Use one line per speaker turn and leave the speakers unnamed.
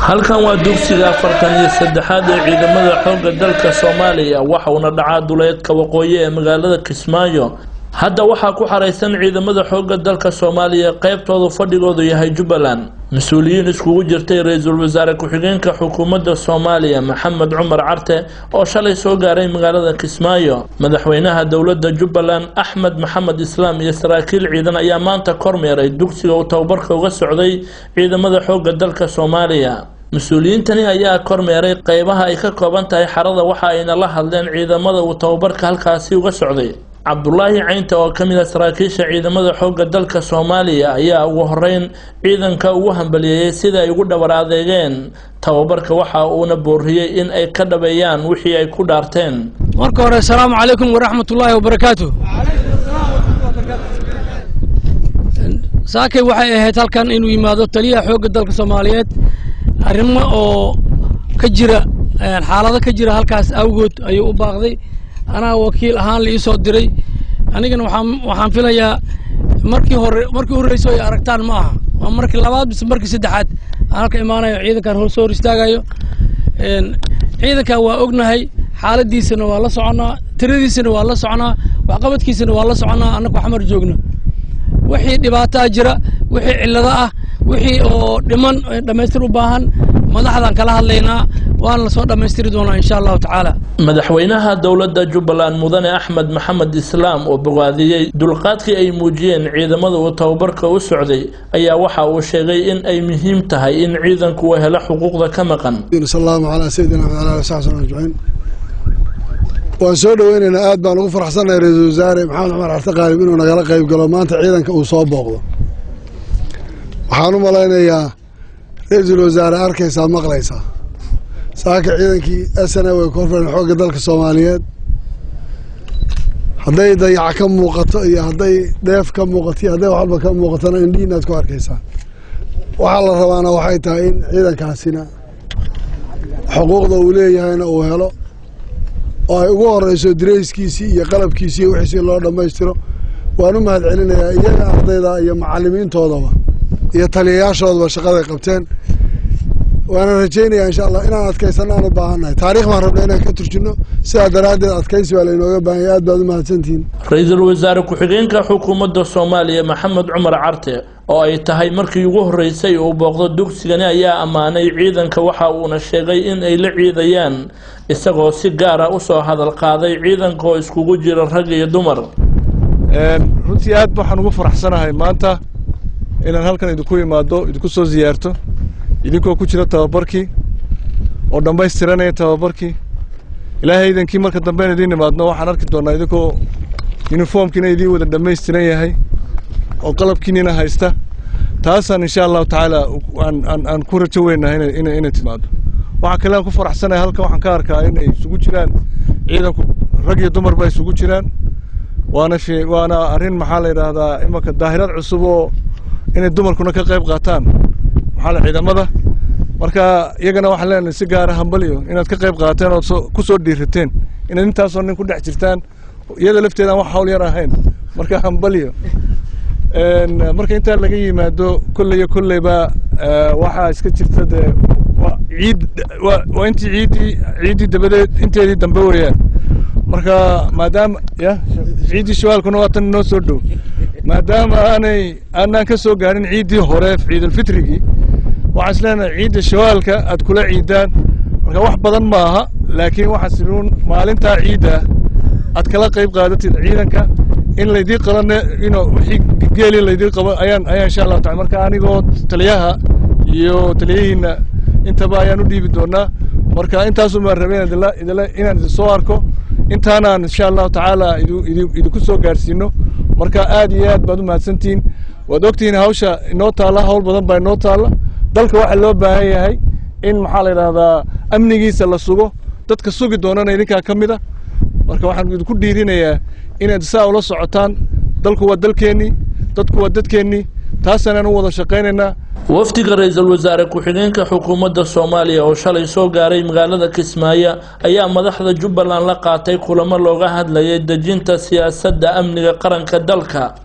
Halkan waa dugsiga 43aad ee ciidamada xoogga dalka Soomaaliya, waxa uuna dhacaa duleedka waqooyi ee magaalada Kismaayo. Hadda waxaa ku xareysan ciidamada xoogga dalka Soomaaliya qaybtoodu fadhigoodu yahay Jubbaland. Mas-uuliyiin iskugu jirtay ra-iisul wasaare ku-xigeenka xukuumadda Soomaaliya Maxamed Cumar Carte oo shalay soo gaaray magaalada Kismaayo, madaxweynaha dowladda Jubbaland Axmed Maxamed Islaam iyo saraakiil ciidan ayaa maanta kormeeray dugsiga uu tababarka uga socday ciidamada xoogga dalka Soomaaliya. Mas-uuliyiintani ayaa kormeeray qeybaha ay ka kooban tahay xarada, waxa ayna la hadleen ciidamada uu tababarka halkaasi uga socday. Cabdulaahi Caynta oo ka mid ah saraakiisha ciidamada xoogga dalka Soomaaliya ayaa ugu horeyn ciidanka ugu hambaliyeeyay sida ay ugu dhabar adeegeen tababarka, waxa uuna booriyey in ay ka dhabeeyaan wixii ay ku dhaarteen.
Marka hore, asalaamu calaykum waraxmatullaahi wabarakaatu. Saakay waxay ahayd halkan inuu yimaado taliyaha xoogga dalka Soomaaliyeed. Arrimo oo ka jira, xaalado ka jira halkaas awgood ayuu u baaqday. Anaa wakiil ahaan la ii soo diray. Anigana waxaan filayaa markii hore, markii horreyso ay aragtaan ma aha, waa markii labaad mise markii saddexaad aan halka imaanayo, ciidankan hor soo hor istaagayo. Ciidankan waa ognahay xaaladiisana, waa la soconaa tiradiisana, waa la soconaa waxqabadkiisana, waa la soconaa. Annagu Xamar joogno, wixii dhibaataa jira, wixii cillado ah, wixii oo dhiman dhammaystir u baahan, madaxdaan kala hadlaynaa, waana lasoo dhammaystiri doonaa insha Allahu tacaala.
Madaxweynaha dowladda Jubbaland Mudane Axmed Maxamed Islaam oo bogaadiyey dulqaadkii ay muujiyeen ciidamada uu tababarka u socday ayaa waxa uu sheegay in ay muhiim tahay in ciidanku uu helo xuquuqda ka maqan.
Sallahu calaa sayidina wala ali saxbi ajmaciin. Waan soo dhaweynaynaa, aad baan ugu faraxsannahay ra-iisul wasaare Maxamed Cumar Carte Qaalib inuu nagala qayb galo maanta ciidanka uu soo booqdo. Waxaan u malaynayaa ra-iisul wasaare arkaysaa, maqlaysaa, saaka ciidankii SNA way korfeen xoogga dalka Soomaaliyeed. Hadday dayac ka muuqato iyo hadday dheef ka muuqato iyo hadday wax walba ka muuqatona, indhihiin aad ku arkaysaa. Waxaa la rabaana waxay tahay in ciidankaasina xuquuqda uu leeyahayna uu helo, oo ay ugu horeyso dirayskiisii iyo qalabkiisii iyo wixiisii loo dhammaystiro. Waan u mahad celinayaa iyaga, ardayda iyo macallimiintoodaba iyo taliyayaashoodaba shaqaday qabteen. Waana rajaynayaa insha Allah inaan adkaysano aan u baahannahay. Taarikh baan rabnay inaan ka turjino, sidaa daraaddeed adkaysi baa lainooga baahan yahay. Aad baad u mahadsantihiin.
Ra-iisul wasaare ku-xigeenka xukuumadda Soomaaliya Maxamed Cumar Carte oo ay tahay markii ugu horreysay uu booqdo dugsigani ayaa ammaanay ciidanka, waxa uuna sheegay in ay la ciidayaan, isagoo si gaara usoo hadal qaaday ciidanka oo iskugu jira rag iyo dumar.
Runtii aad waxaan ugu faraxsanahay maanta inaan halkan idinku imaado, idinku soo ziyaarto idinkoo ku jira tababarkii oo dhammaystiranaya tababarkii. Ilaahay idankii, marka dambeyn idiin imaadno waxaan arki doonaa idinkoo uniformkiina idiin wada dhammaystiran yahay oo qalabkiinina haysta. Taasaan insha Allahu tacaala aan ku rajo weynahay inay timaado. Waxaa kale aan ku faraxsanahay, halkan waxaan ka arkaa inay isugu jiraan ciidanku rag iyo dumarba isugu jiraan. Waana arrin, maxaa la yidhaahdaa, imanka daahirad cusub oo inay dumarkuna ka qayb qaataan, maxaa la, ciidamada. Marka iyagana waxaan leenahay si gaara hambaliyo inaad ka qayb qaateen ood soo ku soo dhiirateen inaad intaasoo nin ku dhex jirtaan, iyada lafteeda aan wax hawl yar ahayn. Marka hambaliyo. Marka intaa laga yimaado, kolley iyo kolleyba waxaa iska jirta dee waa ciid, waa intii ciiddii dabadeed inteedii dambe weeyaan. Marka maadaama ya ciiddii Shawaalkuna waa tan inoo soo dhow, maadaama aanay aanaan ka soo gaarin ciiddii hore, ciidalfitrigii, waxaan is leenahay ciidda Shawaalka aad kula ciidaan. Marka wax badan ma aha, laakiin waxaa siruun maalintaa ciidda aad kala qayb qaadatid ciidanka in laydii qalane ino wixii geeli laydii qabo ayaan insha Allahu taala. Marka anigoo taliyaha iyo taliyihiina intaba ayaan u dhiibi doonaa. Marka intaasun baan rabay idila inaan idin soo arko, intaanaan insha Allahu tacaala idinku soo gaarsiino. Marka aad iyo aad baad u mahadsantihiin. Waad ogtihiin hawsha inoo taalla, hawl badan baa inoo taalla. Dalka waxaa loo baahan yahay in, maxaa la yidhahdaa, amnigiisa la sugo. Dadka sugi doonana idinkaa ka mid a. Marka waxaan idinku dhiirinayaa inaad saa ula socotaan. Dalku waa dalkeennii, dadku waa dadkeennii, taasaan u wada shaqaynaynaa.
Wafdiga ra-iisul wasaare ku-xigeenka xukuumadda Soomaaliya oo shalay soo gaaray magaalada Kismaayo ayaa madaxda Jubbaland la qaatay kulamo looga hadlayay dejinta siyaasadda amniga qaranka dalka.